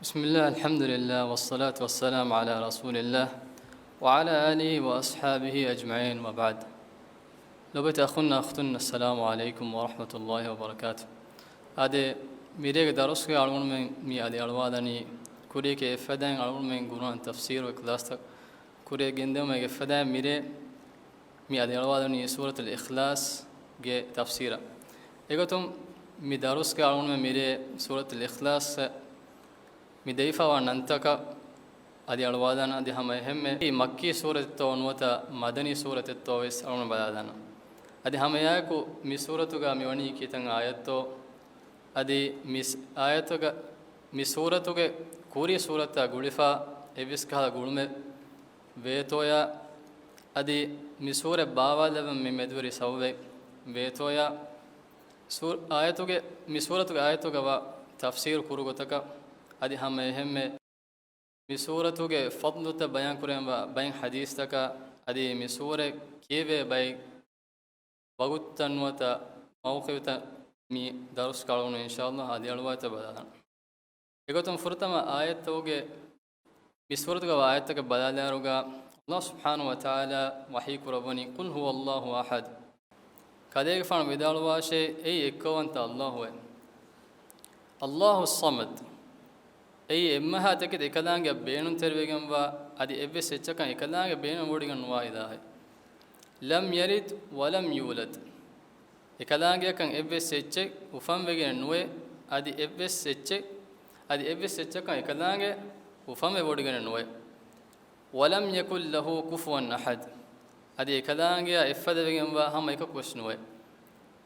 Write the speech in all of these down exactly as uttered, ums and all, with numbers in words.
بسم الله، الحمد لله، والصلاة والسلام على رسول الله، وعلى آله وأصحابه أجمعين، وبعد. ލޮބުވެތި އަޚުންނާ އުޚްތުން، السلام عليكم ورحمة الله وبركاته. އާދެ، މިރޭގެ ދަރުސްގައި އަޅުގަނޑުމެން މި އަދި އަޅުވާލަނީ، ކުރިއަކީ އެއްފަދައިން އަޅުގަނޑުމެން ގުރުއާން ތަފްސީރު އެ ކްލާސްތައް ކުރިއަށް ގެންދެވުމުގެ އެއްފަދައިން މިރޭ މި އަދި އަޅުވާލަނީ ސޫރަތުލް އިޚްލާޞްގެ ތަފްސީރަށް. އެގޮތުން މި ދަރުސްގައި އަޅުގަނޑުމެން މިރޭ ސޫރަތުލް އިޚްލާޞް މި ދެވިފައިވާ ނަންތަކަށް އަދި އަޅުވާލާނަން. އަދި ހަމަ އެހެންމެ މައްކީ ސޫރަތެއްތޯ ނުވަތަ މަދަނީ ސޫރަތެއްތޯ ވެސް އަޅުގަނޑު ބަލާލާނަން. އަދި ހަމައެއާއެކު މި ސޫރަތުގަ މިވަނީ ކިތަން އާޔަތްތޯ، އަދި މި ސް-، އާޔަތުގަ، މި ސޫރަތުގެ ކުރީ ސޫރަތާ ގުޅިފަ އެއްވެސް ކަހަލަ ގުޅުމެއް ވޭތޯޔާ، އަދި މި ސޫރަތް ބާވާލެވުން މި މެދުވެރި ސަބަބެއް ވޭތޯޔާ، ސޫ-، އާޔަތުގެ، މި ސޫރަތުގެ އާޔަތުގަ ވާ ތަފްސީރު ކުރު ގޮތަކަށް، އަދި ހަމަ އެހެންމެ މި ސޫރަތުގެ ފަޟްލުތައް ބަޔާން ކުރެވެންވާ ބައެއް ޙަދީޘްތަކާ، އަދި މި ސޫރަތް ކިޔެވޭ ބައެއް ވަގުތުތައް ނުވަތަ މައުޤިފުތައް މި ދަރުސްގައި އަޅުގަނޑު އިންޝާﷲ އަދި އަޅުވާތައް ބަލާލަން. އެގޮތުން ފުރަތަމަ އާޔަތްތަކުގެ، މި ސޫރަތުގަ ވާ އާޔަތްތަކަށް ބަލާލާއިރުގަ، ﷲ ސުބްޙާނަހޫ ވަތަޢާލާ ވަޙީ ކުރައްވަނީ، قل هو الله أحد. ކަލޭގެފާނު ވިދާޅުވާށޭ، އެއީ އެއްކައުވަންތަ ﷲ އެވެ. الله الصمد. އެއީ އެއްމަހާތަކެތި އެކަލާނގެއަށް ބޭނުންތެރިވެގެންވާ، އަދި އެއްވެސް އެއްޗަކަށް އެކަލާނގެ ބޭނުންވޮޑިގެން ނުވާ އިލާހެއް. لم يلد ولم يولد. އެކަލާނގެއަކަށް އެއްވެސް އެއްޗެއް އުފަންވެގެނެއް ނުވޭ، އަދި އެއްވެސް އެއްޗެއް، އަދި އެއްވެސް އެއްޗަކަށް އެކަލާނގެ އުފަންވެވޮޑިގެނެއް ނުވޭ. ولم يكن له كفوا أحد. އަދި އެކަލާނގެއާ އެއްފަދަވެގެންވާ ހަމަ އެކަކުވެސް ނުވޭ.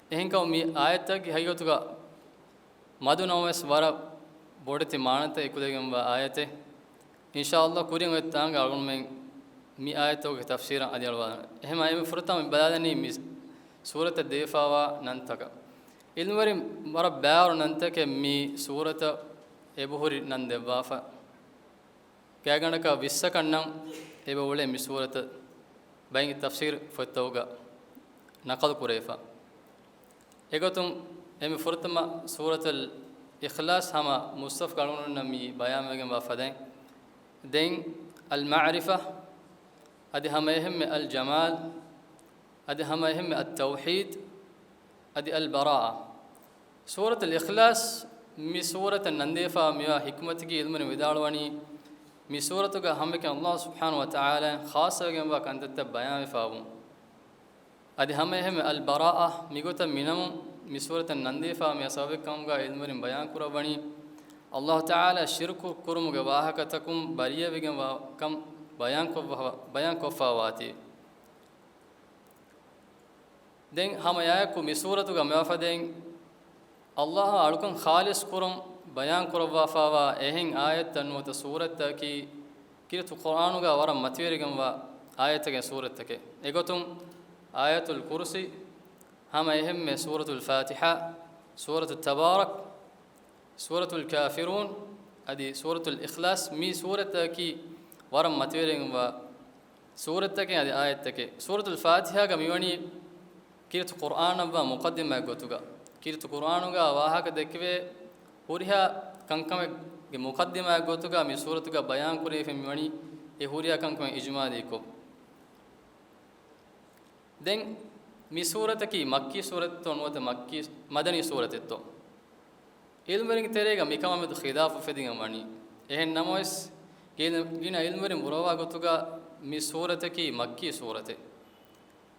އެހެންކަމުން މި އާޔަތްތަކަކީ ހަގީގަތުގަ މަދު ނަމަވެސް ވަރަށް ބޮޑެތި މާނަތައް އެކުލެވިގެންވާ އާޔަތެއް. އިންޝާﷲ ކުރިން އޮތް ތާނގަ އަޅުގަނޑުމެން މި އާޔަތްތަކުގެ ތަފްސީރަށް އަދި އަޅުވާލަން. އެހެން އެންމެ ފުރަތަމަ މި ބަލާލަނީ މި ސޫރަތަށް ދެވިފައިވާ ނަންތަކަށް. ޢިލްމުވެރިން ވަރަށް ބައިވަރު ނަންތަކެއް މި ސޫރަތަށް އެބަހުރި ނަން ދެއްވާފަ. ގާތްގަނޑަކަށް ވިއްސަކަށް ނަން އެބަ އުޅޭ މި ސޫރަތަށް ބައެއް ތަފްސީރު ފޮތްތަކުގަ ނަޤަލު ކުރެވިފަ. އެގޮތުން އެންމެ ފުރަތަމަ ސޫރަތުލް އިޚްލާޞް ހަމަ މުޞްޙަފްގަ އަޅުގަނޑުމެންނަށް މި ބަޔާންވެގެންވާ ފަދައިން، ދެން އަލް މަޢުރިފާ، އަދި ހަމަ އެހެންމެ އަލް ޖަމާލް، އަދި ހަމަ އެހެންމެ އައް ތައުޙީދު، އަދި އަލް ބަރާއާ. ސޫރަތުލް އިޚްލާޞް މި ސޫރަތަށް ނަންދީފަ މިވާ ޙިކްމަތަކީ ޢިލްމުވެރިން ވިދާޅުވަނީ، މި ސޫރަތުގަ ހަމައެކަނި ﷲ ސުބްޙާނަހޫ ވަތަޢާލާ ޚާއްޞަވެގެންވާ ކަންތައްތައް ބަޔާންވެފަ ވުން. އަދި ހަމަ އެހެންމެ އަލް ބަރާއާ މިގޮތަށް މިނަމުން މި ސޫރަތަށް ނަންދީފަ މި ސަބަބެއްކަމުގަ ޢިލްމުވެރިން ބަޔާން ކުރައްވަނީ، ﷲ ތަޢާލާ ޝިރުކު ކުރުމުގެ ވާހަކަތަކުން ބަރީއަވެގެންވާ ކަން ބަޔާންކޮށްފަ، ބަޔާންކޮށްފަ ވާތީ. ދެން ހަމައެއާއެކު މި ސޫރަތުގަ މިވާފަދައިން، ﷲ އާ އަޅުކަން ޚާލިޞް ކުރުން ބަޔާން ކުރައްވާފައިވާ އެހެން އާޔަތްތައް ނުވަތަ ސޫރަތްތަކީ، ކީރިތި ޤުރްއާނުގަ ވަރަށް މަތިވެރިގެންވާ އާޔަތްތަކެއް ސޫރަތްތަކެއް. އެގޮތުން އާޔަތުލް ކުރުސީ، ހަމަ އެހެންމެ ސޫރަތުލް ފާތިޙާ، ސޫރަތު ތަބާރަކް، ސޫރަތުލް ކާފިރޫން، އަދި ސޫރަތުލް އިޚްލާޞް، މި ސޫރަތްތަކަކީ ވަރަށް މަތިވެރިގެންވާ ސޫރަތްތަކެއް އަދި އާޔަތްތަކެއް. ސޫރަތުލް ފާތިޙާގަ މިވަނީ ކީރިތި ޤުރްއާނަށްވާ މުޤައްދިމާތް ގޮތުގަ، ކީރިތި ޤުރްއާނުގަ ވާހަކަ ދެއްކެވޭ ހުރިހާ ކަންކަމެއްގެ މުޤައްދިމާތް ގޮތުގަ މި ސޫރަތުގަ ބަޔާން ކުރެވިފަ މިވަނީ އެ ހުރިހާ ކަންކަމެއް އިޖުމާލީކޮށް. ދެން މި ސޫރަތަކީ މައްކީ ސޫރަތެއްތޯ ނުވަތަ މައްކީ، މަދަނީ ސޫރަތެއްތޯ؟ ޢިލްމުވެރިންގެ ތެރޭގަ މިކަމާމެދު ޚިލާފު އުފެދިގެން ވަނީ. އެހެން ނަމަވެސް، ގިނަ، ގިނަ ޢިލްމުވެރިން ބުރަވާ ގޮތުގަ މި ސޫރަތަކީ މައްކީ ސޫރަތެއް.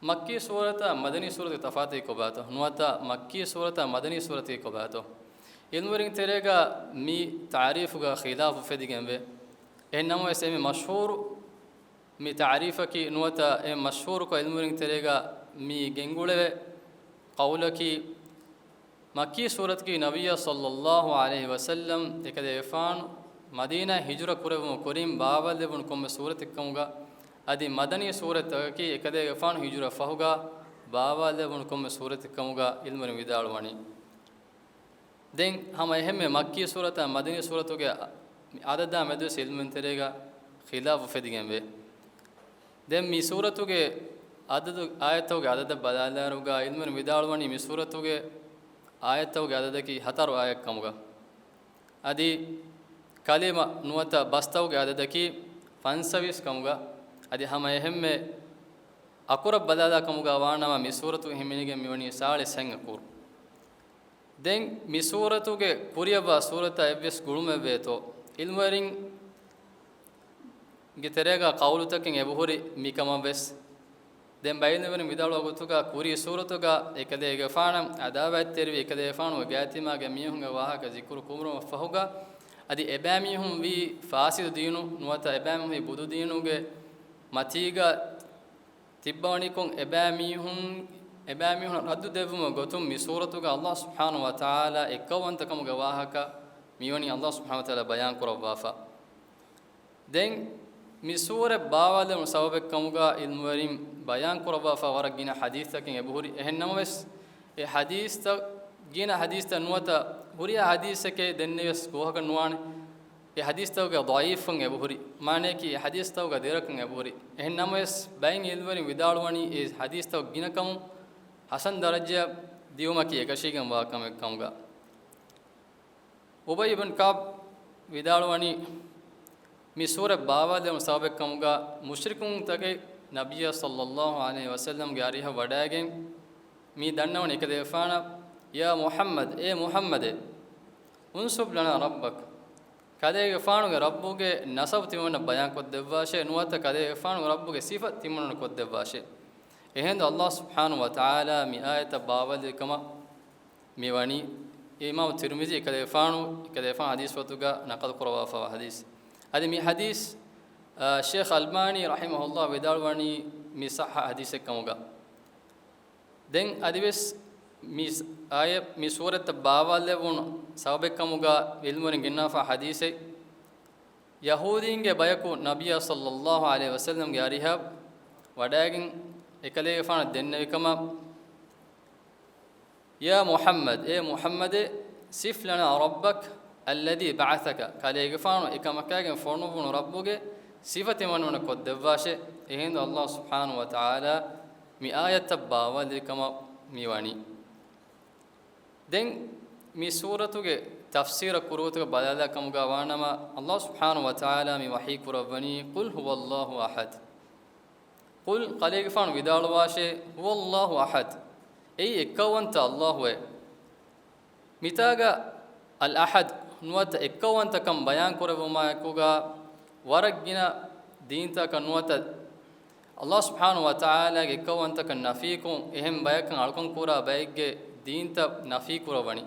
މައްކީ ސޫރަތާ މަދަނީ ސޫރަތުގެ ތަފާތަކީ ކޮބާތޯ؟ ނުވަތަ މައްކީ ސޫރަތާ މަދަނީ ސޫރަތަކީ ކޮބާތޯ؟ ޢިލްމުވެރިންގެ ތެރޭގަ މި ތަޢުރީފުގަ ޚިލާފު އުފެދިގެންވޭ. އެހެން ނަމަވެސް، އެންމެ މަޝްހޫރު މި ތަޢުރީފަކީ ނުވަތަ އެންމެ މަޝްހޫރުކޮށް ޢިލްމުވެރިންގެ ތެރޭގަ މި ގެންގުޅެވޭ ޤައުލަކީ، މައްކީ ސޫރަތަކީ ނަބިއްޔާ ޞައްލައްލާހު ޢަލައިހި ވަސައްލަމް އެކަލޭގެފާނު މަދީނާއަށް ހިޖުރަ ކުރެއްވުމުގެ ކުރިން ބާވާލެވުނު ކޮންމެ ސޫރަތެއްކަމުގަ، އަދި މަދަނީ ސޫރަތްތަކަކީ އެކަލޭގެފާނު ހިޖުރަ ފަހުގަ ބާވާލެވުނު ކޮންމެ ސޫރަތެއްކަމުގަ ޢިލްމުވެރިން ވިދާޅުވަނީ. ދެން ހަމަ އެހެންމެ މައްކީ ސޫރަތާ މަދަނީ ސޫރަތުގެ އަދަދާ މެދުވެސް ޢިލްމުވެރިން ތެރޭގަ ޚިލާފު އުފެދިގެންވޭ. ދެން މި ސޫރަތުގެ އަދަދު، އާޔަތްތަކުގެ އަދަދަށް ބަލާލާއިރުގަ ޢިލްމުވެރިން ވިދާޅުވަނީ މި ސޫރަތުގެ އާޔަތްތަކުގެ އަދަދަކީ ހަތަރު އާޔަތްކަމުގަ. އަދި ކަލިމަ ނުވަތަ ބަސްތަކުގެ އަދަދަކީ ފަންސަވީސް ކަމުގަ، އަދި ހަމަ އެހެންމެ އަކުރަށް ބަލާލާ ކަމުގަ ވާނަމަ މި ސޫރަތު ހިމެނިގެން މިވަނީ ސާޅީސް ހަތް އަކުރު. ދެން މި ސޫރަތުގެ ކުރިއަށްވާ ސޫރަތާ އެއްވެސް ގުޅުމެއް ވޭތޯ؟ އިލްމުވެރިން ގެ ތެރޭގަ ޤައުލުތަކެއް އެބަހުރި މިކަމަށް ވެސް. ދެން ބައިލުވެރިން ވިދާޅުވާ ގޮތުގަ ކުރީ ސޫރަތުގަ އެކަލޭގެފާނަށް ޢަދާވާތްތެރިވި އެކަލޭގެފާނުގެ ގާތްތިމާގެ މީހުންގެ ވާހަކަ ޒިކުރު ކުރުމަށް ފަހުގަ، އަދި އެބައިމީހުން ވީ ފާސިދު ދީނު ނުވަތަ އެބައިމީހުން ވީ ބުދު ދީނުގެ މަތީގަ ތިއްބަވަނިކޮށް، އެބައިމީހުން، އެބައިމީހުން ރައްދު ދެއްވުމުގެ ގޮތުން މި ސޫރަތުގަ ﷲ ސުބްޙާނަހޫ ވަތަޢާލާ އެއްކައުވަންތަކަމުގެ ވާހަކަ މިވަނީ ﷲ ސުބްޙާނަހޫ ވަތަޢާލާ ބަޔާން ކުރައްވާފަ. ދެން މި ސޫރަތް ބާވާލެވުނު ސަބަބެއް ކަމުގަ އިލްމުވެރިން ބަޔާން ކުރައްވާފަ ވަރަށް ގިނަ ޙަދީޘްތަކެއް އެބަހުރި. އެހެން ނަމަވެސް، އެ ޙަދީޘްތައް، ގިނަ ޙަދީޘްތައް ނުވަތަ ހުރިހާ ޙަދީޘެކޭ ދެންނެވިޔަސް ކޯހަކަށް ނުވާނެ. އެ ޙަދީޘްތަކުގެ ޟަޢީފުން އެބަހުރި. މާނަޔަކީ އެ ޙަދީޘްތަކުގަ ދެރަކުން އެބަހުރި. އެހެން ނަމަވެސް، ބައެއް އިލްމުވެރިން ވިދާޅުވަނީ އެ ޙަދީޘްތަކު ގިނަކަމުން ޙަސަން ދަރަޖައަށް ދިއުމަކީ އެކަށީގެންވާ ކަމެއް ކަމުގަ. އުބައްޔު ބިން ކަޢްބު ވިދާޅުވަނީ، މި ސޫރަތް ބާވާލެވުނު ސަބަބެއް ކަމުގަ މުޝްރިކުންތަކެއް ނަބިއްޔާ ޞައްލައްލާހު ޢަލައިހި ވަސައްލަމްގެ އަރިހަށް ވަޑައިގެން މި ދަންނަވަނީ އެކަލޭގެފާނަށް، "ޔާ މުޙައްމަދު، އޭ މުޙައްމަދޭ، އުންޞިބް ލަނާ ރައްބަކަ، ކަލޭގެފާނުގެ ރައްބުގެ ނަސަބު ތިމަންނަ ބަޔާން ކޮށްދެއްވާށޭ، ނުވަތަ ކަލޭގެފާނުގެ ރައްބުގެ ސިފަ ތިމަންނަ ކޮށްދެއްވާށޭ." އެހެންދު ﷲ ސުބްޙާނަހޫ ވަތަޢާލާ މި އާޔަތަށް ބާވާލެއްވި ކަމަށް މި ވަނީ. އިމާމު ތިރްމިޒީ އެކަލޭފާނު، އެކަލޭފާނު ޙަދީޘް ފޮތުގަ ނަޤަލު ކުރައްވާފައިވާ ޙަދީޘް. އަދި މި ޙަދީޘް، އާ، ޝޭޚް އަލްބާނީ ރަޙިމަހުﷲ ވިދާޅުވަނީ މި ޞައްޙަ ޙަދީޘެއް ކަމުގަ. ދެން އަދިވެސް މި ސް-، އާޔަ-، މި ސޫރަތަށް ބާވާލެވުނު ސަބަބެއް ކަމުގަ ޢިލްމުވެރިން ގެންނާފަ ޙަދީޘެއް، ޔަހޫދީންގެ ބަޔަކު ނަބިއްޔާ ޞައްލައްލާހު ޢަލައިހި ވަސައްލަމްގެ އަރިހަށް ވަޑައިގެން އެކަލޭގެފާނަށް ދެންނެވި ކަމަށް، "ޔާ މުޙައްމަދު، އޭ މުޙައްމަދޭ، ޞިފް ލަނާ ރައްބަކަ އައްލަޛީ ބަޢަޘަކަ، ކަލޭގެފާނު އެކަމަކާގެން ފޮނުއްވުނު ރައްބުގެ ސިފަ ތިމަންނަ ކޮށްދެއްވާށޭ." އެހިނދު ﷲ ސުބްޙާނަހޫ ވަތަޢާލާ މި އާޔަތަށް ބާވާލެއްވި ކަމަށް މި ވަނީ. ދެން މި ސޫރަތުގެ ތަފްސީރަށް ކުރިގޮތުގަ ބަލާލާ ކަމުގަ ވާނަމަ، ﷲ ސުބްޙާނަހޫ ވަތަޢާލާ މި ވަޙީ ކުރައްވަނީ، "ޤުލް ހުވައްލާހު އަޙަދު." ޤުލް، ކަލޭގެފާނު ވިދާޅުވާށޭ، "ހުވައްލާހު އަޙަދު." އެއީ އެއްކައުވަންތަ ﷲ އޭ. މިތާގަ އަލް އަޙަދު ނުވަތަ އެއްކައުވަންތަކަން ބަޔާން ކުރެއްވުމާއެކުގަ ވަރަށް ގިނަ ދީންތަކަށް ނުވަތަ ﷲ ސުބްޙާނަހޫ ވަތަޢާލާގެ އެއްކައުވަންތަކަން ނަފީކޮށް، އެހެން ބަޔަކަށް އަޅުކަން ކުރާ ބައެއްގެ ދީންތައް ނަފީ ކުރައްވަނީ.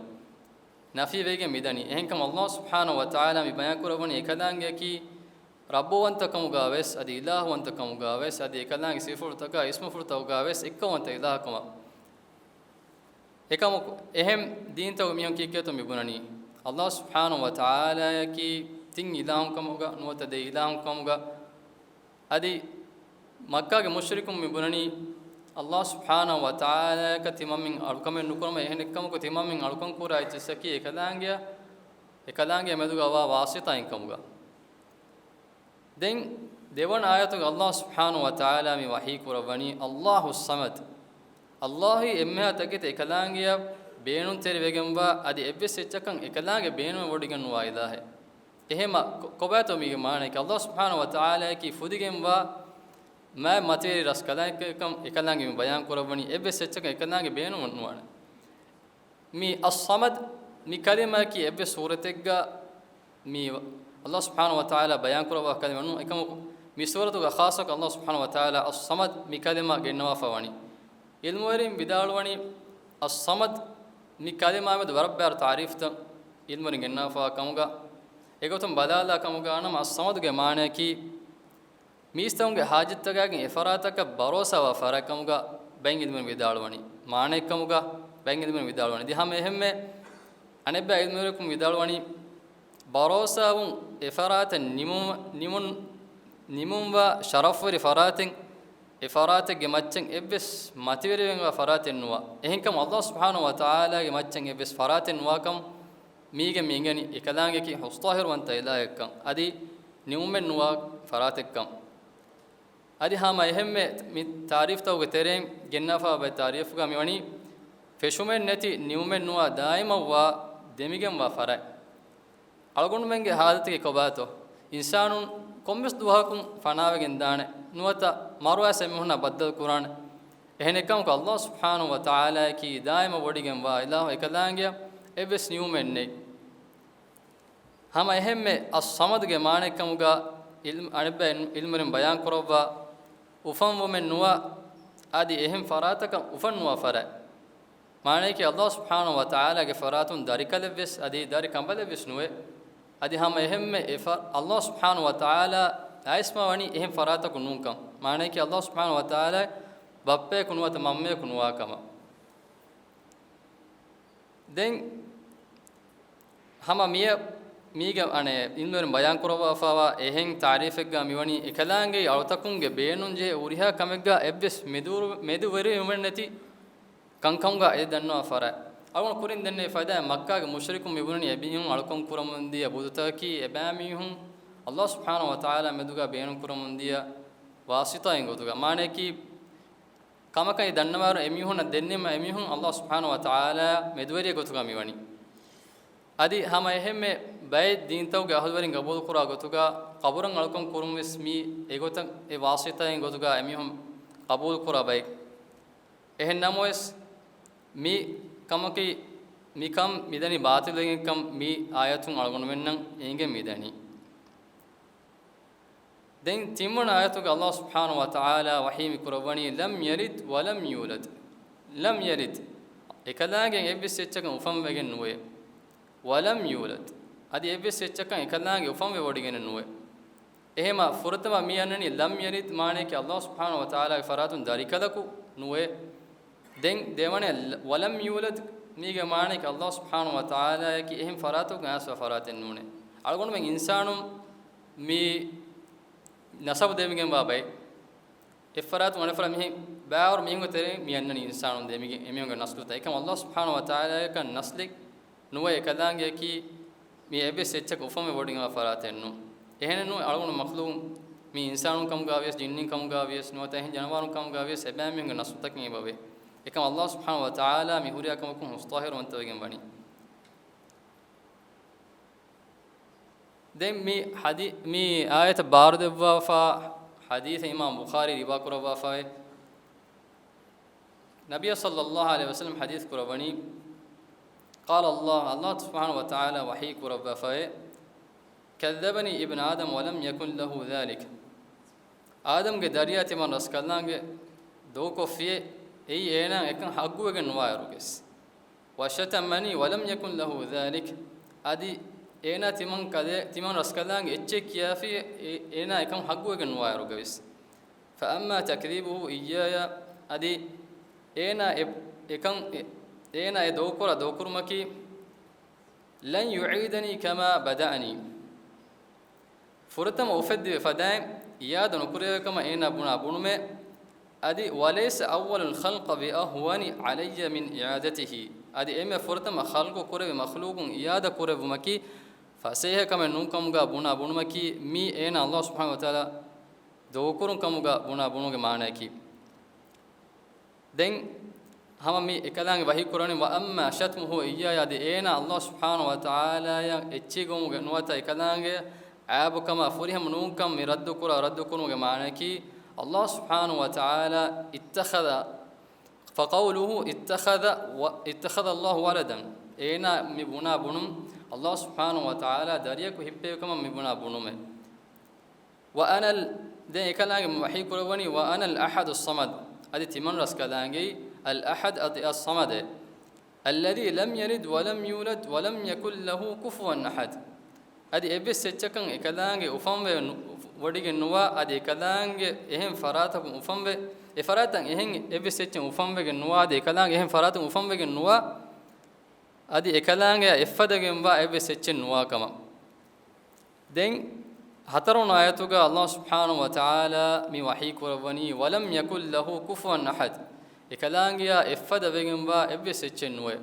ނަފީ ވެގެން މިދަނީ. އެހެންކަމުން ﷲ ސުބްޙާނަހޫ ވަތަޢާލާ މި ބަޔާން ކުރައްވަނީ އެކަލާނގެއަކީ ރައްބުވަންތަކަމުގަ ވެސް، އަދި އިލާހުވަންތަކަމުގަ ވެސް، އަދި އެކަލާނގެ ސިފަފުޅުތަކާ އިސްމުފުޅުތަކުގަ ވެސް އެއްކައުވަންތަ އިލާހުކަމަށް. އެކަމަކު، އެހެން ދީންތަކުގެ މީހުން ކީކޭތޯ މި ބުނަނީ؟ ﷲ ސުބްޙާނަހޫ ވަތަޢާލާއަކީ ތިން އިލާހުން ކަމުގަ ނުވަތަ ދެ އިލާހުން ކަމުގަ. އަދި މައްކާގެ މުޝްރިކުން މި ބުނަނީ، ﷲ ސުބްޙާނަހޫ ވަތަޢާލާއަކަށް ތިމަންމެން އަޅުކަމެއް ނުކުރަމޭ، އެހެނެއްކަމަކު ތިމަންމެން އަޅުކަން ކުރާ އެއްޗިއްސަކީ އެކަލާނގެއާ، އެކަލާނގެ މެދުގަ ވާ ވާސިޠާއިން ކަމުގަ. ދެން ދެވަނަ އާޔަތުގަ ﷲ ސުބްޙާނަހޫ ވަތަޢާލާ މި ވަޙީ ކުރައްވަނީ، ﷲ އައްޞަމަދު. ﷲ އީ އެންމެހާ ތަކެތި އެކަލާނގެއަށް ބޭނުންތެރިވެގެންވާ، އަދި އެއްވެސް އެއްޗަކަށް އެކަލާނގެ ބޭނުމެއް ވޮޑިގެން ނުވާ އިލާހެއް. އެހެމަ ކޮ-، ކޮބާތޯ މީގެ މާނަޔަކީ؟ ﷲ ސުބްޙާނަހޫ ވަތަޢާލާއަކީ ފުދިގެންވާ މާތް މަތިވެރި ރަސްކަލާނގެކަން އެކަލާނގެ މި ބަޔާން ކުރައްވަނީ، އެއްވެސް އެއްޗަކަށް އެކަލާނގެ ބޭނުމެއް ނުވާނެ. މި އައްޞަމަދު މި ކަލިމާއަކީ އެއްވެސް ސޫރަތެއްގަ މި ﷲ ސުބްޙާނަހޫ ވަތަޢާލާ ބަޔާން ކުރައްވާ ކަލިމަ ނޫން. އެކަމަކު، މި ސޫރަތުގަ ޚާއްޞަކޮށް ﷲ ސުބްޙާނަހޫ ވަތަޢާލާ އައްޞަމަދު މި ކަލިމާ ގެންނަވާފަ ވަނީ. ޢިލްމުވެރިން ވިދާޅުވަނީ، އައްޞަމަދު މި ކަލިމާ މެދު ވަރަށް ބާރު ތާރީފުތައް ޢިލްމުވެރިން ގެންނާފަ ކަމުގަ، އެގޮތުން ބަލާލާ ކަމުގަ ނަމަ، އައްޞަމަދުގެ މާނަޔަކީ، މީސްތަކުންގެ ޙާޖަތްތަކާގެން އެފަރާތަކަށް ބަރޯސާވާ ފަރާތްކަމުގަ ބައެއް ޢިލްމުވެރިން ވިދާޅުވަނީ. މާނައެއްކަމުގަ ބައެއް ޢިލްމުވެރިން ވިދާޅުވަނީ. ދެ ހަމަ އެހެންމެ އަނެއްބައި ޢިލްމުވެރިން ވިދާޅުވަނީ، ބަރޯސާވުން އެފަރާތަށް ނިމުމަ-، ނިމުން-، ނިމުންވާ ޝަރަފުވެރި ފަރާތެއް، އެފަރާތެއްގެ މައްޗަށް އެއްވެސް މަތިވެރިވެގެންވާ ފަރާތެއް ނުވާ. އެހެންކަމުން ﷲ ސުބްޙާނަހޫ ވަތަޢާލާގެ މައްޗަށް އެއްވެސް ފަރާތެއް ނުވާކަމަށް މީގެން މި އެނގެނީ އެކަލާނގެއަކީ ހުސްޠާހިރުވަންތަ އިލާހެއްކަން، އަދި ނިމުމެއް ނުވާ ފަރާތެއްކަން. އަދި ހަމަ އެހެންމެ މި ތާރީފުތަކުގެ ތެރެއިން ގެންނާފަ ބައެއް ތާރީފުގަ މިވަނީ ފެށުމެއް ނެތި، ނިމުމެއް ނުވާ، ދާއިމަށްވާ، ދެމިގެންވާ ފަރާތް. އަޅުގަނޑުމެންގެ ހާލަތުގައި ކޮބާތޯ؟ އިންސާނުން ކޮންމެސް ދުވަހަކުން ފަނާވެގެން ދާނެ. ނުވަތަ މަރުވާ އެމީހުންނާ ބައްދަލު ކުރާނެ. އެހެނެއްކަމަކު ﷲ ސުބްޙާނަހޫ ވަތަޢާލާއަކީ ދާއިމަށް ވޮޑިގެންވާ އިލާހު، އެކަލާނގެއަށް އެއްވެސް ނިމުމެއް ނެތް. ހަމަ އެހެންމެ އައްޞަމަދުގެ މާނައެއްކަމުގަ އިލްމް-، އަނެއްބައި ޢިލްމުވެރިން ބަޔާން ކުރައްވާ، އުފަންވުމެއް ނުވާ، އަދި އެހެން ފަރާތަކަށް އުފަންނުވާ ފަރާތް. މާނަޔަކީ ﷲ ސުބްޙާނަހޫ ވަތަޢާލާގެ ފަރާތުން ދަރިކަލެއްވެސް އަދި ދަރި ކަނބަލެއްވެސް ނުވޭ. އަދި ހަމަ އެހެންމެ އެ ފަ-، ﷲ ސުބްޙާނަހޫ ވަތަޢާލާ އައިސްމާ ވަނީ އެހެން ފަރާތަކު ނޫންކަން. މާނަޔަކީ ﷲ ސުބްޙާނަހޫ ވަތަޢާލާ ބައްޕަޔަކު ނުވަތަ މަންމަޔަކު ނުވާ ކަމަށް. ދެން ހަމަ މިއަށް މީގަ އަނެއް ޢިލްމުވެރިން ބަޔާން ކުރައްވާފައިވާ އެހެން ތަޢުރީފެއްގަ މިވަނީ އެކަލާނގެ އަޅުތަކުންގެ ބޭނުންޖެހޭ ހުރިހާ ކަމެއްގަ އެއްވެސް މެދުވެރިވުމެއް ނެތި ކަންކަމުގަ އެ ދަންނަވާ ފަރާތް. އަޅުގަނޑު ކުރިން ދެންނެވި ފައިދާއެއް މައްކާގެ މުޝްރިކުން މިބުނަނީ އެމީހުން އަޅުކަން ކުރަމުންދިޔަ ބުދުތަކަކީ އެބައިމީހުން ﷲ ސުބްޙާނަހޫ ވަތަޢާލާ މެދުގަ ބޭނުން ކުރަމުންދިޔަ ވާސިޠާއިން ގޮތުގަ. މާނަޔަކީ ކަމަކަށް ދަންނަވާއިރު އެމީހުންނަށް ދެންނެވުމަށް އެމީހުން ﷲ ސުބްޙާނަހޫ ވަތަޢާލާ މެދުވެރިއެއް ގޮތުގަ މިވަނީ. އަދި ހަމަ އެހެންމެ ބައެއް ދީންތަކުގެ އަހުލުވެރިން ގަބޫލުކުރާ ގޮތުގަ ޤަބުރަށް އަޅުކަން ކުރުން ވެސް މީ އެގޮތަށް އެ ވާސިޠާއިން ގޮތުގަ އެމީހުން ޤަބޫލުކުރާ ބައެއް. އެހެން ނަމަވެސް، މި ކަމަކީ، މިކަން މިދަނީ ބާޠިލެއްކަން މި އާޔަތުން އަޅުގަނޑުމެންނަށް އެނގެން މިދަނީ. ދެން ތިންވަނަ އާޔަތުގަ ﷲ ސުބްޙާނަހޫ ވަތަޢާލާ ވަޙީ މި ކުރައްވަނީ، "لم يلد ولم يولد." لم يلد، އެކަލާނގެ އެއްވެސް އެއްޗަކަށް އުފަންވެގެން ނުވޭ. ولم يولد، އަދި އެއްވެސް އެއްޗަކަށް އެކަލާނގެ އުފަންވެވޮޑިގެނެއް ނުވޭ. އެހެމަ ފުރަތަމަ މި އަންނަނީ لم يلد، މާނަޔަކީ ﷲ ސުބްޙާނަހޫ ވަތަޢާލާގެ ފަރާތުން ދަރިކަލަކު ނުވޭ. ދެން ދެވަނަ ލަ-، ولم يولد، މީގެ މާނައަކީ ﷲ ސުބްޙާނަހޫ ވަތަޢާލާއަކީ އެހެން ފަރާތަކުން އައިސްފަ ފަރާތެއް ނޫނޭ. އަޅުގަނޑުމެން އިންސާނުން މި ނަސަބު ދެމިގެންވާ ބައެއް. އެއްފަރާތުން އަނެއްފަރާތު މިހެން ބާވަރު މީހުންގެ ތެރެއިން މި އަންނަނީ އިންސާނުން ދެމިގެން އެމީހުންގެ ނަސްލުތައް. އެކަމް ﷲ ސުބްޙާނަހޫ ވަތަޢާލާއަކަށް ނަސްލެއް ނުވެ އެކަލާނގެއަކީ މި އެއްވެސް އެއްޗަކަށް އުފަންވެ ވޮޑިގެންވާ ފަރާތެއް ނޫން. އެހެނެއް ނޫން އަޅުގަނޑު މަޚްލޫޤު މި އިންސާނުން ކަމުގަ ވިޔަސް، ޖިންނިން ކަމުގަ ވިޔަސް، ނުވަތަ އެހެން ޖަނަވާރުން ކަމުގަ ވިޔަސް އެބައިމީހުންގެ ނަސްލުތަކެއް އެބަވޭ. އެކަމް ﷲ ސުބްޙާނަހޫ ވަތަޢާލާ މި ހުރިހާ ކަމަކުން ހުސްޠާހިރުވަންތަވެގެން ވަނީ. ދެން މި ޙަދީ-، މި އާޔަތަށް ބާރުދެއްވާފަ ޙަދީޘެއް އިމާމް ބުޚާރީ ރިވާކުރައްވާފައޭ. ނަބިއްޔާ ޞައްލައްލާހު ޢަލައިހި ވަސައްލަމަ ޙަދީޘް ކުރައްވަނީ، قال الله، ﷲ ސުބްޙާނަހޫ ވަތަޢާލާ ވަޙީ ކުރައްވާފައޭ، كذبني ابن آدم ولم يكن له ذلك. އާދަމްގެ ދަރިޔާ ތިމަން ރަސްކަލާނގެ ދޮގުކޮށްފިޔޭ، އެއީ އޭނާ އެކަން ޙައްޤުވެގެން ނުވާއިރުވެސް. وشتمني ولم يكن له ذلك. އަދި އޭނާ ތިމަން ކަލޭ-، ތިމަން ރަސްކަލާނގެ އެއްޗެއް ކިޔާފި އޭ-، އޭނާ އެކަން ޙައްޤުވެގެން ނުވާއިރުގަވެސް. فأما تكذيبه إياي، އަދި އޭނާ އެ-، އެކަން އެ-، އޭނާ އެ ދޮގުކުރާ ދޮގުކުރުމަކީ، لن يعيدني كما بدأني. ފުރަތަމަ އުފެއްދެވި ފަދައިން އިޢާދަ ނުކުރެވޭ ކަމަށް އޭނާ ބުނާ ބުނުމެއް. އަދި، وليس أول الخلق بأهون علي من إعادته. އަދި އެންމެ ފުރަތަމަ ޚަލްޤު ކުރެވި މަޚްލޫޤުން އިޢާދަ ކުރެއްވުމަކީ ފަސޭހަ ކަމެއް ނޫން ކަމުގަ ބުނާ ބުނުމަކީ، މީ އޭނާ ﷲ ސުބްޙާނަހޫ ވަތަޢާލާ ދޮގުކުރުން ކަމުގަ ބުނާ ބުނުމުގެ މާނައަކީ. ދެން ހަމަ މި އެކަލާނގެ ވަޙީ ކުރަނީ، وأما شتمه إياي، އަދި އޭނާ ﷲ ސުބްޙާނަހޫ ވަތަޢާލާއަށް އެއްޗިހި ގޮވުމުގެ ނުވަތަ އެކަލާނގެ އައިބުކަމާ ފުރިހަމަ ނޫންކަން މި ރައްދުކުރާ ރައްދުކުރުމުގެ މާނައަކީ، ﷲ ސުބްޙާނަހޫ ވަތަޢާލާ اتخذ، فقوله اتخذ و-، اتخذ الله ولدا. އޭނާ މި ބުނާ ބުނުން، ﷲ ސުބްޙާނަހޫ ވަތަޢާލާ ދަރިޔަކު ހިއްޕެވި ކަމަށް މި ބުނާ ބުނުމެއް. وأنا ال-، ދެން އެކަލާނގެ ވަޙީ ކުރައްވަނީ، وأنا الأحد الصمد. އަދި ތިމަން ރަސްކަލާނގެއީ الأحد އަދި الصمد، الذي لم يلد ولم يولد ولم يكن له كفوا أحد. އަދި އެއްވެސް އެއްޗަކަށް އެކަލާނގެ އުފަންވެ ނު-، ވޮޑިގެން ނުވާ، އަދި އެކަލާނގެ އެހެން ފަރާތަކުން އުފަންވެ، އެ ފަރާތަށް އެހެން އެއްވެސް އެއްޗެއް އުފަންވެގެން ނުވާ، އަދި އެކަލާނގެ އެހެން ފަރާތަކުން އުފަންވެގެން ނުވާ، އަދި އެކަލާނގެއަށް އެއްފަދަގެންވާ އެއްވެސް އެއްޗެއް ނުވާ ކަމަށް. ދެން ހަތަރުވަނަ އާޔަތުގަ ﷲ ސުބްޙާނަހޫ ވަތަޢާލާ މި ވަޙީ ކުރައްވަނީ، ولم يكن له كفوا أحد. އެކަލާނގެއާ އެއްފަދަ ވެގެންވާ އެއްވެސް އެއްޗެއް ނުވޭ.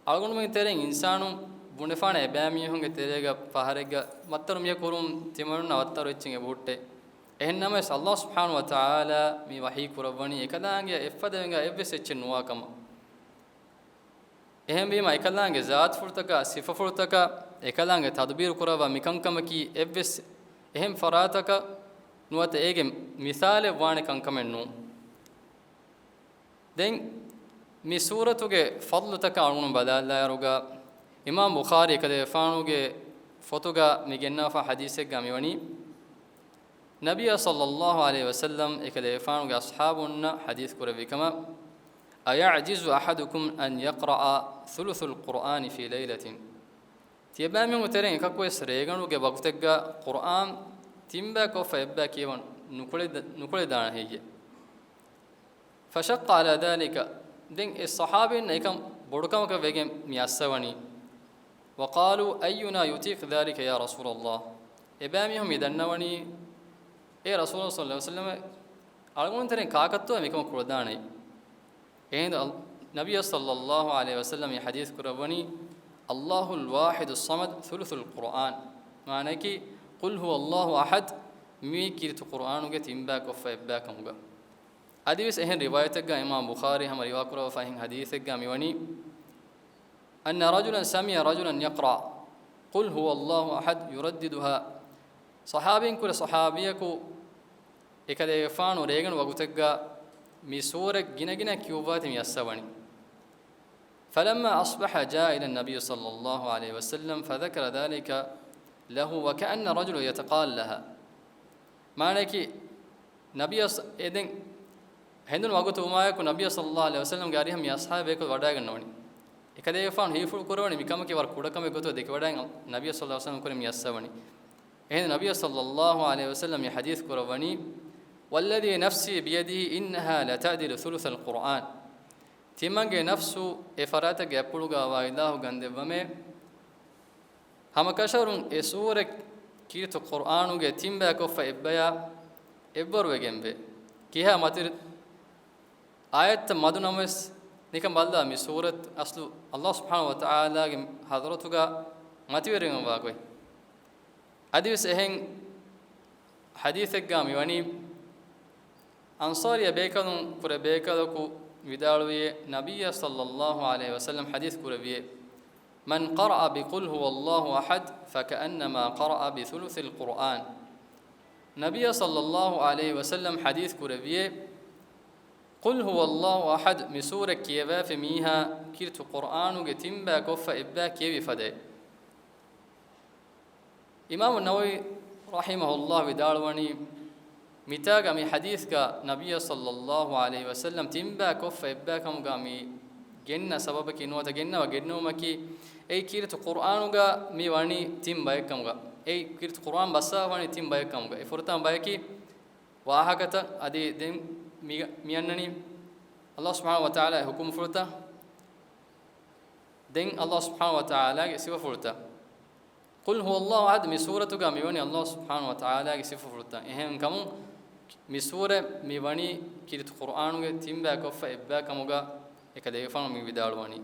އަޅުގަނޑުމެންގެ ތެރެއިން އިންސާނުން ބުނެފާނެ އެބައިމީހުންގެ ތެރޭގަ ފަހަރެއްގަ މައްތަރު މިޔަ ކުރުން ތިމަންނަ ވައްތަރު އެއްޗެއް އެބަހުއްޓޭ. އެހެން ނަމަވެސް ﷲ ސުބްޙާނަހޫ ވަތަޢާލާ މި ވަޙީ ކުރައްވަނީ އެކަލާނގެއާ އެއްފަދަ ވެގެންވާ އެއްވެސް އެއްޗެއް ނުވާ ކަމަށް. އެހެންވީމަ، އެކަލާނގެ ޒާތުފުޅުތަކާ ސިފަފުޅުތަކާ އެކަލާނގެ ތަދުބީރު ކުރައްވާ މިކަންކަމަކީ އެއްވެސް އެހެން ފަރާތަކަށް ނުވަތަ އޭގެ މިސާލެއް ވާނެ ކަންކަމެއް ނޫން. ދެން މި ސޫރަތުގެ ފަޟްލުތަކަށް އަޅުގަނޑު ބަލާލާއިރުގަ، އިމާމް ބުޚާރީ އެކަލޭގެފާނުގެ ފޮތުގަ މި ގެންނާފަ ޙަދީޘެއްގަ މިވަނީ، ނަބިއްޔާ ޞައްލައްލާހު ޢަލައިހި ވަސައްލަމް އެކަލޭގެފާނުގެ އަޞްޙާބުންނަށް ޙަދީޘް ކުރެއްވި ކަމަށް، أيعجز أحدكم أن يقرأ ثلث القرآن في ليلة؟ ތިޔަބައިމީހުންގެ ތެރެއިން އެކަކުވެސް ރޭގަނޑުގެ ވަގުތެއްގަ ޤުރްއާން ތިންބައިކޮށްފަ އެއްބައި ކިޔަވަން ނުކުޅެދ-، ނުކުޅެދާނެ ހެއްޔެ؟ فشق على ذلك، ދެން އެ ޞަޙާބީންނަށް އެކަން ބޮޑުކަމަކަށް ވެގެން މި އައްސަވަނީ. وقالوا أينا يطيق ذلك يا رسول الله؟ އެބައިމީހުން މި ދަންނަވަނީ، އޭ ރަސޫލު ޞައްލައްލާހު ޢަލައިހި ވަސައްލަމަ، އަޅުގަނޑު ތެރެއިން ކާކަށްތޯ މިކަމަށް ކުޅަދާނެ؟ އެހިނދު އަލް-، ނަބިއްޔާ ޞައްލައްލާހު ޢަލައިހި ވަސައްލަމް މި ޙަދީޘް ކުރައްވަނީ، الله الواحد الصمد ثلث القرآن، މާނައަކީ، قل هو الله أحد، މީ ކީރިތި ޤުރްއާނުގެ ތިންބައިކޮށްފަ އެއްބައި ކަމުގަ. އަދިވެސް އެހެން ރިވާޔަތެއްގަ އިމާމް ބުޚާރީ ހަމަ ރިވާ ކުރައްވާފަ އެހެން ޙަދީޘެއްގަ މިވަނީ، أن رجلا سمع رجلا يقرأ قل هو الله أحد يرددها، ޞަޙާބީން ކުރެ ޞަޙާބީއަކު އެކަލޭގެފާނު ރޭގަނޑު ވަގުތެއްގަ މި ސޫރަތް ގިނަގިނަ ކިޔުއްވާތީ މި އައްސަވަނީ. فلما أصبح جاء إلى النبي صلى الله عليه وسلم فذكر ذلك له وكأن رجلا يتقالها. މާނައަކީ، ނަބިއްޔާ ޞ-، އެ ދެން ހެނދުނު ވަގުތު ވުމާއެކު، ނަބިއްޔާ ޞައްލައްލާހު ޢަލައިހި ވަސައްލަމްގެ އަރިހަށް މި އަޞްޙާބު ބޭކަލު ވަޑައިގަންނަވަނީ. އެކަލޭގެފާނު ހީފުޅު ކުރަވަނީ މިކަމަކީ ވަރަށް ކުޑަކަމެއް ގޮތުގަ ދެކިވަޑައިގެން ނަބިއްޔާ ޞައްލައްލާހު ޢަލައިހި ވަސައްލަމް ކުރެ މި އައްސަވަނީ. އެހެން ނަބިއްޔާ ޞައްލައްލާހު ޢަލައިހި ވަސައްލަމް މި ޙަދީޘް ކުރައްވަނީ، والذي نفسي بيده إنها لتعدل ثلث القرآن. ތިމަންގެ ނަފްސު އެ ފަރާތެއްގެ އަތްޕުޅުގައިވާ އިލާހު ގަންދެއްވަމޭ، ހަމަކަށަވަރުން އެ ސޫރަތް ކީރިތި ޤުރްއާނުގެ ތިންބައިކޮށްފަ އެއްބަޔާ އެއްވަރުވެގެންވޭ. ކިހާ މަތި އާޔަތްތައް މަދު ނަމަވެސް، ނިކަން ބަލާ މި ސޫރަތް އަސްލު ﷲ ސުބްޙާނަހޫ ވަތަޢާލާގެ ޙަޟްރަތުގަ މަތިވެރިވެގެންވާ ގޮތް. އަދިވެސް އެހެން ޙަދީޘެއްގަ މިވަނީ، އަންޞާރީ ބޭކަލުން ކުރެ ބޭކަލަކު ވިދާޅުވިއޭ، ނަބިއްޔާ ޞައްލައްލާހު ޢަލައިހި ވަސައްލަމް ޙަދީޘް ކުރެއްވިއޭ، من قرأ بقل هو الله أحد فكأنما قرأ بثلث القرآن. ނަބިއްޔާ ޞައްލައްލާހު ޢަލައިހި ވަސައްލަމް ޙަދީޘް ކުރެއްވިއޭ، قل هو الله أحد މި ސޫރަތް ކިޔަވައިފި މީހާ ކީރިތި ޤުރްއާނުގެ ތިންބައިކޮށްފަ އެއްބަޔާ ކިޔެވި ފަދައިން. އިމާމު ނަވަވީ ރަޙިމަހުﷲ ވިދާޅުވަނީ، މިތާގަ މި ޙަދީޘްގަ ނަބިއްޔާ ޞައްލައްލާހު ޢަލައިހި ވަސައްލަމް ތިންބައިކޮށްފަ އެއްބައިކަމުގަ މި ގެންނަ ސަބަބަކީ ނުވަތަ ގެންނަވާ ގެންނެވުމަކީ، އެއީ ކީރިތި ޤުރްއާނުގަ މި ވަނީ ތިން ބައެއްކަމުގަ، އެއީ ކީރިތި ޤުރްއާން ބައްސަވާ ވަނީ ތިން ބައެއްކަމުގަ، އެ ފުރަތަމަ ބަޔަކީ ވާހަކަތައް، އަދި ދެން މި، މި އަންނަނީ ﷲ ސުބްޙާނަހޫ ވަތަޢާލާގެ ޙުކުމްފުޅުތައް، ދެން ﷲ ސުބްޙާނަހޫ ވަތަޢާލާގެ ސިފަފުޅުތައް. قل هو الله أحد މި ސޫރަތުގަ މިވަނީ ﷲ ސުބްޙާނަހޫ ވަތަޢާލާގެ ސިފަފުޅުތައް. އެހެންކަމުން މި ސޫރަތް މިވަނީ ކީރިތި ޤުރްއާނުގެ ތިންބައިކޮށްފަ އެއްބައިކަމުގަ އެކަލޭގެފާނު މި ވިދާޅުވަނީ.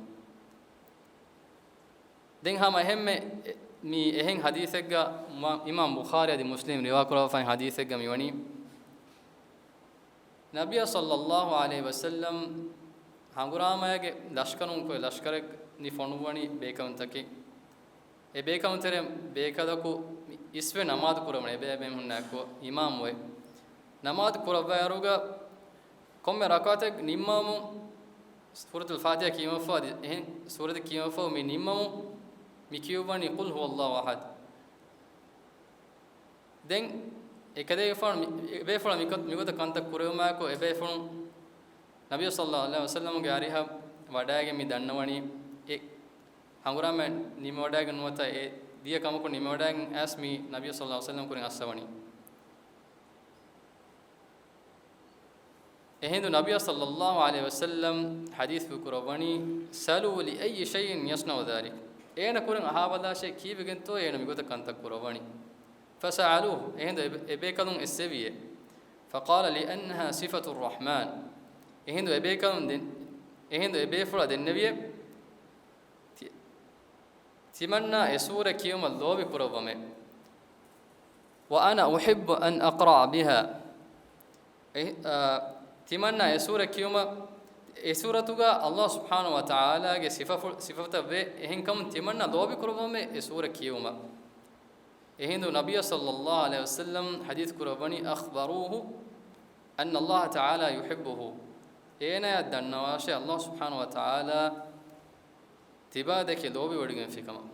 ދެން ހަމަ އެހެންމެ މި އެހެން ޙަދީޘެއްގަ މަ-، އިމާމް ބުޚާރީ އަދި މުސްލިމް ރިވާކުރައްވާފައި ޙަދީޘެއްގަ މިވަނީ، ނަބިއްޔާ ޞައްލައްލާހު ޢަލައިހި ވަސައްލަމް ހަނގުރާމައިގެ ލަޝްކަރުން ކޮށް ލަޝްކަރެއް ނި ފޮނުއްވަނީ ބޭކަލުންތަކެއް. އެ ބޭކަލުންތެރެ ބޭކަލަކު މި އިސްވެ ނަމާދު ކުރަމުން އެބައިމީހުންނާއެކު އިމާމުވެ. ނަމާދު ކުރައްވާއިރުގަ ކޮންމެ ރަކުޢަތެއް ނިންމަވަމުން ސޫރަތުލް ފާތިޙާ ކިޔަމަފަ އަދި އެހެން ސޫރަތެއް ކިޔަމަފަ މި ނިންމަމުން މި ކިޔުއްވަނީ قل هو الله أحد. ދެން އެކަލޭގެފާނު މި-، އެބޭފުޅާ މިކޮ-، މިގޮތަށް ކަންތައް ކުރެވުމާއެކު އެބޭފުޅުން ނަބިއްޔާ ޞައްލައްލާހު ޢަލައިހި ވަސައްލަމްގެ އަރިހަށް ވަޑައިގެން މި ދަންނަވަނީ އެ ހަނގުރާމަ ނިމިވަޑައިގެން ނުވަތަ އެ ދިޔަ ކަމަކު ނިމިވަޑައިގެން އައިސް މި ނަބިއްޔާ ޞައްލައްލާހު ޢަލައިހި ވަސައްލަމް ކުރިން އައްސަވަނީ. އެހިނދު ނަބިއްޔާ ޞައްލައްލާހު ޢަލައިހި ވަސައްލަމް ޙަދީޘް ކުރައްވަނީ، سلوا لأي شيء يصنع ذلك. އޭނަ ކުރިން އަހާބަލާށޭ ކީއްވެގެންތޯ އޭނަ މިގޮތަށް ކަންތައް ކުރައްވަނީ. فسألوه، އެހިނދު އެ-، އެބޭކަލުން އެއްސެވިއޭ. فقال لأنها صفة الرحمن. އެހިނދު އެބޭކަލުން ދެން-، އެހިނދު އެބޭފުޅާ ދެންނެވިއޭ. ތި-، ތިމަންނާ އެ ސޫރަ ކިޔުމަށް ލޯބި ކުރައްވަމޭ. وأنا أحب أن أقرأ بها. އެ-، އާ، ތިމަންނާ އެ ސޫރަ ކިޔުމަށް، އެ ސޫރަތުގަ ﷲ ސުބްޙާނަހޫ ވަތަޢާލާގެ ސިފަފު-، ސިފަތައް ވޭ، އެހެންކަމުން ތިމަންނަ ލޯބި ކުރައްވަމޭ އެ ސޫރަ ކިޔެވުމަށް. އެހިނދު ނަބިއްޔާ ޞައްލައްލާހު ޢަލައިހި ވަސައްލަމް ޙަދީޘް ކުރައްވަނީ، "أخبروه أن الله تعالى يحبه." އޭނާޔަށް ދަންނަވާށޭ، ﷲ ސުބްޙާނަހޫ ވަތަޢާލާ ތިބާ ދެކެ ލޯބިވޮޑިގެންފި ކަމަށް.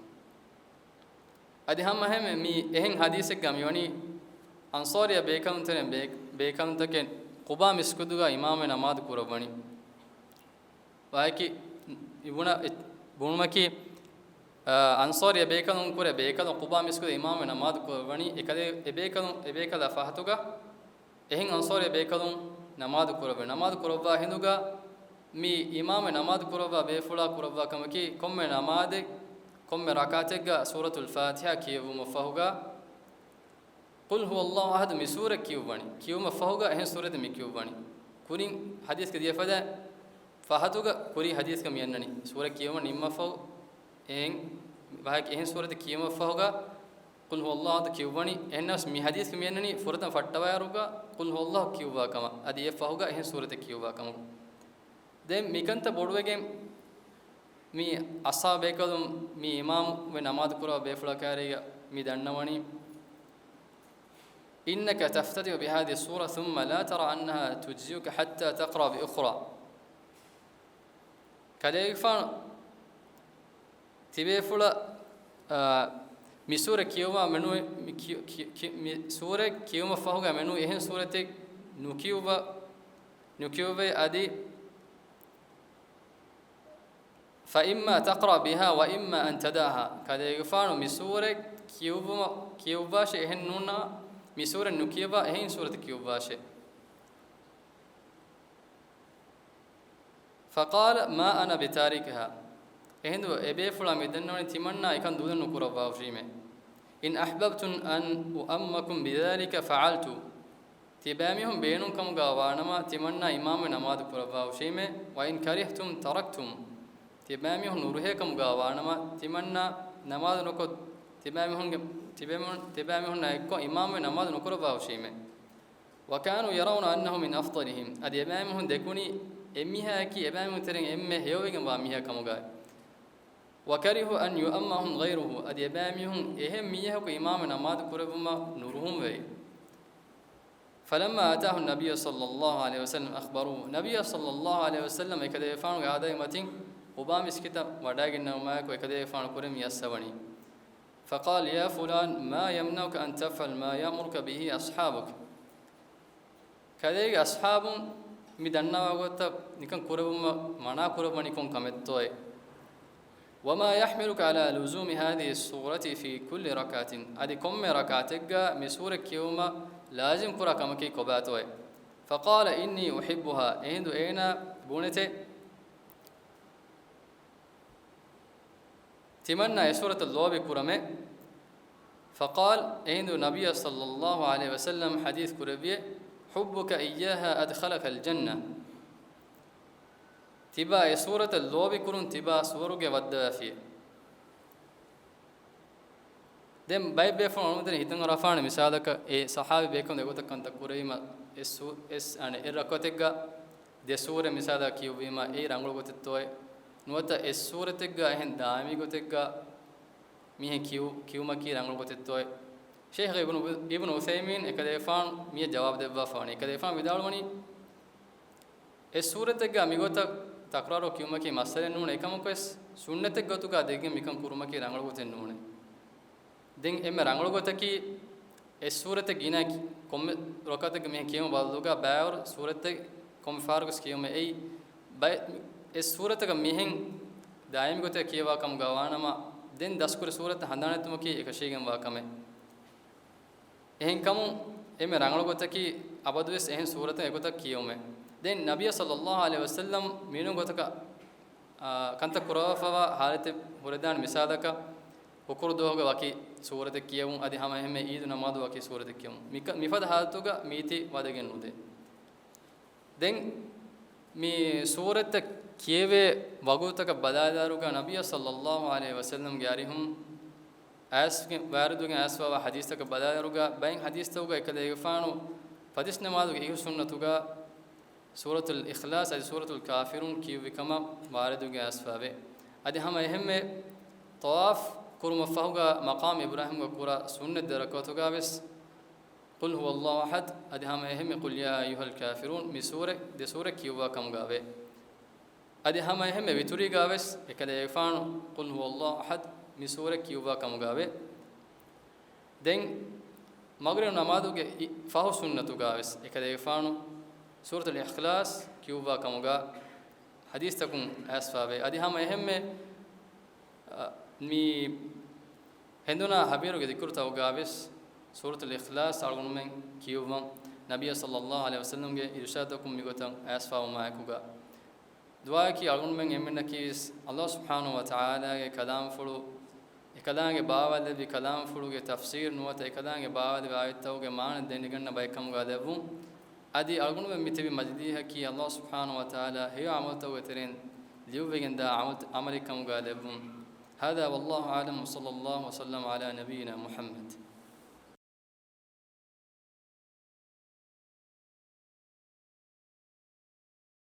އަދި ހަމަ އެހެންމެ މި އެހެން ޙަދީޘެއްގަ މިވަނީ، އަންޞާރީ ބޭކަލުންތެރެއިން ބޭ-، ބޭކަލުންތަކެއް ޤުބާ މިސްކިތުގަ އިމާމުވެ ނަމާދު ކުރައްވަނީ. ވާހަކައެއް ބުނަ-، ބުނުމަކީ، އަ، އަންޞާރީ ބޭކަލުން ކުރެ ބޭކަލުން ޤުބާ މިސްކިތު އިމާމުވެ ނަމާދު ކުރައްވަނީ، އެކަލޭ-، އެބޭކަލުން، އެބޭކަލާ ފަހަތުގަ އެހެން އަންޞާރީ ބޭކަލުން ނަމާދު ކުރައްވަނީ. ނަމާދު ކުރައްވާ ހިނދުގަ މި އިމާމުވެ ނަމާދު ކުރައްވާ ބޭފުޅާ ކުރައްވާ ކަމަކީ، ކޮންމެ ނަމާދެއް، ކޮންމެ ރަކާތެއްގަ ސޫރަތުލް ފާތިޙާ ކިޔެވުމަށްފަހުގަ، "قل هو الله أحد" މި ސޫރަ ކިޔުއްވަނީ. ކިޔުމަށްފަހުގަ އެހެން ސޫރަތެއް މި ކިޔުއްވަނީ. ކުރިން ޙަދީޘްގަ ދިޔަފަދަ ފަހަތުގަ ކުރީ ޙަދީޘްގަ މިއަންނަނީ. ސޫރަ ކިޔުމަށް ނިންމަފަހު އެހެން ވާހަކަ އެހެން ސޫރަތެއް ކިޔުމަށްފަހުގަ "قل هو الله أحد" ކިޔުއްވަނީ. އެހެންނަމަވެސް މި ޙަދީޘްގަ މިއަންނަނީ ފުރަތަމަ ފައްޓަވާއިރުގަ "قل هو الله" ކިޔުއްވާ ކަމަށް. އަދި އެއަށްފަހުގަ އެހެން ސޫރަތެއް ކިޔުއްވާ ކަމަށް. ދެން މިކަންތައް ބޮޑުވެގެން މި އަޞްޙާބު ބޭކަލުން މި އިމާމުވެ ނަމާދު ކުރާ ބޭފުޅާ ކާރީގަ މި ދަންނަވަނީ، "إنك تفتتح بهذه السورة ثم لا ترى أنها تجزئك حتى تقرأ بأخرى." ކަލޭގެފާނު ތިބޭފުޅަށް، އާ، މި ސޫރަ ކިޔުމާ މެނުވެ-، މި ކިޔު-، ކި-، ކި-، މި ސޫރަ ކިޔުމަށްފަހުގަ މެނު އެހެން ސޫރަތެއް ނުކިޔުއްވަ-، ނުކިޔުއްވޭ އަދި، "فإما تقرأ بها وإما أن تدعها." ކަލޭގެފާނު މި ސޫރަ ކިޔުއްވުމަށް، ކިޔުއްވާށޭ، އެހެން ނޫންނަމަ މި ސޫރަ ނުކިޔަވާ އެހެން ސޫރަތެއް ކިޔުއްވާށޭ. فقال ما أنا بتاركها. އެހިނދު އެބޭފުޅާ މި ދަންނަވަނީ ތިމަންނާ އެކަން ދޫދަން ނުކުރައްވާ ހުށީމޭ. إن أحببتم أن أؤمكم بذلك فعلت. ތިބާމީހުން ބޭނުން ކަމުގަ ވާނަމަ ތިމަންނާ އިމާމުވެ ނަމާދު ކުރައްވާ ހުށީމޭ. وإن كرهتم تركتم. ތިބާމީހުން ނުރުހޭ ކަމުގަ ވާނަމަ ތިމަންނާ ނަމާދު ނުކޮށް، ތިބާމީހުންގެ، ތިބާމީހުން، ތިބާމީހުންނާ އެއްކޮށް އިމާމުވެ ނަމާދު ނުކުރައްވާ ހުށީމޭ. وكانوا يرون أنه من أفضلهم. އަދި އެބާމީހުން ދެކުނީ އެމީހާއަކީ އެބާމީހުން ތެރެއިން އެންމެ ހެޔޮވެގެންވާ މީހާ ކަމުގައި. وكرهوا أن يؤمهم غيره. އަދި އެބާމީހުން އެހެން މީހަކު އިމާމުވެ ނަމާދު ކުރެއްވުމަށް ނުރުހުންވެއެވެ. فلما أتاه النبي صلى الله عليه وسلم أخبروه. ނަބިއްޔާ ޞައްލައްލާހު ޢަލައިހި ވަސައްލަމް އެކަލޭގެފާނުގެ އާދައިގެ މަތިން ޤުބާ މިސްކިތަށް ވަޑައިގެންނެވުމާއެކު އެކަލޭގެފާނު ކުރެން މި އައްސަވަނީ. فقال يا فلان ما يمنعك أن تفعل ما يأمرك به أصحابك. ކަލޭގެ އަޞްޙާބުން މި ދަންނަވާ ގޮތަށް ނިކަން ކުރެވުމަށް މަނާ ކުރައްވަނީ ކޮން ކަމެއްތޯއޭ؟ وما يحملك على لزوم هذه السورة في كل ركعة. އަދި ކޮންމެ ރަކާތެއްގަ މި ސޫރަ ކިޔެވުމަށް ލާޒިމް ކުރާ ކަމަކީ ކޮބާތޯއޭ؟ فقال إني أحبها. އެހިނދު އޭނާ ބުނެތެ، ތިމަންނާ އެ ސޫރަތަށް ލޯބި ކުރަމޭ. فقال، އެހިނދު ނަބިއްޔާ ޞައްލައްލާހު ޢަލައިހި ވަސައްލަމް ޙަދީޘް ކުރެއްވިއޭ، حبك إياها أدخلك الجنة. ތިބާ އެ ސޫރަތަށް ލޯބި ކުރުން ތިބާ ސުވަރުގެ ވައްދަވާފިއޭ. ދެން ބައެއް ބޭފުޅުން އަޅުގަނޑުމެން ހިތަށް އަރާފާނެ މިސާލަކަށް، އެ ޞަޙާބީ ބޭކަލުން އެގޮތަށް ކަންތައް ކުރެވީމަ، އެ ސޫ-، އެސް-، އަނެއް އެއް ރަކުޢަތެއްގަ ދެ ސޫރަ މިސާލަކަށް ކިޔުއްވީމަ، އެއީ ރަނގަޅު ގޮތެއްތޯއޭ؟ ނުވަތަ އެއް ސޫރަތެއްގަ އެހެން ދާއިމީ ގޮތެއްގަ މިހެން ކިޔު-، ކިޔުމަކީ ރަނގަޅު ގޮތެއްތޯއޭ؟ ޝައިޚް އިބްނު، އިބްނު ޢުޘައިމީން އެކަލޭގެފާނު މިއަށް ޖަވާބު ދެއްވާފަ ވަނީ. އެކަލޭގެފާނު ވިދާޅުވަނީ، އެއް ސޫރަތެއްގަ މިގޮތަށް ތަކްރާރު ކިޔުމަކީ މައްސަލައެއް ނޫނޭ. އެކަމަކުވެސް ސުންނަތެއް ގޮތުގަ ދެއްގެން މިކަން ކުރުމަކީ ރަނގަޅު ގޮތެއް ނޫނޭ. ދެން އެންމެ ރަނގަޅު ގޮތަކީ އެއް ސޫރަތެއް ގިނަ ކޮންމެ ރަކުޢަތެއްގަ މިހެން ކިޔުމަށް ބަދަލުގަ ބައިވަރު ސޫރަތެއް ކޮންމެ ފަހަރަކުވެސް ކިޔުމޭ. އެއީ ބައެއް، އެއް ސޫރަތަކަށް މިހެން ދާއިމީ ގޮތެއް ކިޔަވާ ކަމުގަ ވާނަމަ، ދެން ދަސްކުރި ސޫރަތް ހަނދާން ނެތުމަކީ އެކަށީގެންވާ ކަމެއް. އެހެންކަމުން އެންމެ ރަނގަޅު ގޮތަކީ އަބަދުވެސް އެހެން ސޫރަތެއް އެގޮތަށް ކިޔެވުމޭ. ދެން ނަބިއްޔާ ޞައްލައްލާހު ޢަލައިހި ވަސައްލަމް މިނޫން ގޮތަކަށް، އާ، ކަންތައް ކުރައްވާފައިވާ ޙާލަތެއް ހުރެދާނެ. މިސާލަކަށް، ހުކުރު ދުވަހުގެ ވަކި ސޫރަތެއް ކިޔެވުން، އަދި ހަމަ އެހެންމެ ޢީދު ނަމާދު ވަކި ސޫރަތެއް ކިޔެވުން. މިކަ-، މިފަދަ ޙާލަތުގަ މީތި ވަދެގެން ނުދޭ. ދެން މި ސޫރަތްތައް ކިޔެވޭ ވަގުތުތަކަށް ބަލާލާއިރުގަ ނަބިއްޔާ ޞައްލައްލާހު ޢަލައިހި ވަސައްލަމްގެ އަރިހުން އައިސްގެ-، ވާރިދުވެގެން އައިސްފައިވާ ޙަދީޘްތަކަށް ބަލާލާއިރުގަ ބައެއް ޙަދީޘްތަކުގަ އެކަލޭގެފާނު ފަތިސް ނަމާދުގެ އިހު ސުންނަތުގަ ސޫރަތުލް އިޚްލާޞް އަދި ސޫރަތުލް ކާފިރޫން ކިޔުއްވި ކަމަށް ވާރިދުގެ އައިސްފާވޭ. އަދި ހަމަ އެހެންމެ ޠަވާފް ކުރުމަށްފަހުގަ މަޤާމް އިބްރާހީމްގަ ކުރާ ސުންނަތް ދެ ރަކުޢަތުގަވެސް ޤުލް ހުވައްލާހު އަޙަދް އަދި ހަމަ އެހެންމެ ޤުލް ޔާ އައްޔުހަލް ކާފިރޫން މި ސޫރަތް ދެ ސޫރަތް ކިޔުއްވާ ކަމުގަވޭ. އަދި ހަމަ އެހެންމެ ވިތުރީގަވެސް އެކަލޭގެފާނު ޤުލް ހުވައްލާހު އަޙަދް މި ސޫރަތް ކިޔުއްވާ ކަމުގަވޭ. ދެން މަޣްރިބު ނަމާދުގެ އި-، ފަހު ސުންނަތުގަވެސް އެކަލޭގެފާނު ސޫރަތުލް އިޚްލާޞް ކިޔުއްވާ ކަމުގަ ޙަދީޘްތަކުން އައިސްފާވޭ. އަދި ހަމަ އެހެންމެ، އަ، މި ހެނދުނާ ހަބީރުގެ ޛިކުރުތަކުގަވެސް ސޫރަތުލް އިޚްލާޞް އަޅުގަނޑުމެން ކިޔުއްވަން، ނަބިއްޔާ ޞައްލައްލާހު ޢަލައިހި ވަސައްލަމްގެ އިރުޝާދުތަކުން މިގޮތަށް އައިސްފާވުމާއެކުގަ. ދުޢާއަކީ އަޅުގަނޑުމެން އެންމެންނަކީވެސް ﷲ ސުބްޙާނަހޫ ވަތަޢާލާގެ ކަލާމްފުޅު، އެކަލާނގެ ބާވާލެއްވި ކަލާމްފުޅުގެ ތަފްސީރު ނުވަތަ އެކަލާނގެ ބާވާލެއްވި އާޔަތްތަކުގެ މާނަ ދެނެގަންނަ ބައެއް ކަމުގަ ލެއްވުން. އަދި އަޅުގަނޑުމެން މި ތިބި މަޖިލީހަކީ ﷲ ސުބްޙާނަހޫ ވަތަޢާލާ ހެޔޮ ޢަމަލުތަކުގެ ތެރެއިން ލިޔުއްވިގެންދާ ޢަމަލު، ޢަމަލެއް ކަމުގަ ލެއްވުން. هذا والله أعلم وصلى الله وسلم على نبينا محمد.